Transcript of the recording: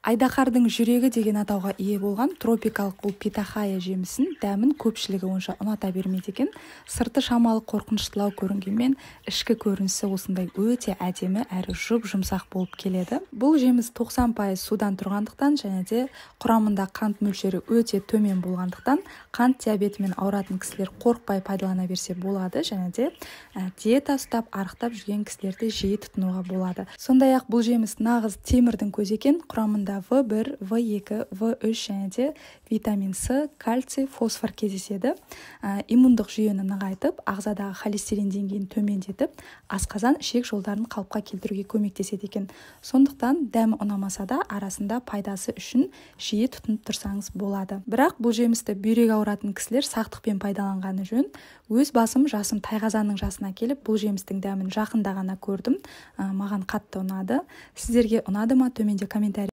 Айдаһардың жүрегі деген атауға ие болған тропикалық бұл питахайя жемісін дәмін көпшілігі онша ұната бермейді екен. Сырты шамалы қорқыныштылау көрінгенмен, ішкі көрінісі осындай өте әдемі әрі жұп-жұмсақ болып келеді. Бұл жеміс 90% судан тұрғандықтан және де құрамында қант мөлшері өте төмен болғандықтан, қант диабетімен ауыратын кісілер қорықпай пайдалана берсе болады және де диета ұстап, арықтап жүрген кісілерді жиі тұтынуға болады. Сондай-ақ бұл жеміс нағыз темірдің көзі екен. Құрамында В1, В2, В3 және де витамин С, кальций, фосфор кездеседі. Иммундық жүйені нығайтып, ағзадағы холестерин деңгейін төмендетіп, асқазан ішек жолдарын қалыпқа келтіруге көмектеседі екен. Сондықтан дәмі ұнамаса да, арасында пайдасы үшін жиі тұтынып тұрсаңыз болады. Бірақ бұл жемісті бүйрек ауыратын кісілер сақтықпен пайдаланғаны жөн. Өз басым жасым тайқазанның жасына келіп, бұл жемістің дәмін жақында ғана көрдім. Маған қатты ұнады. Сіздерге ұнады ма? Төменде комментарий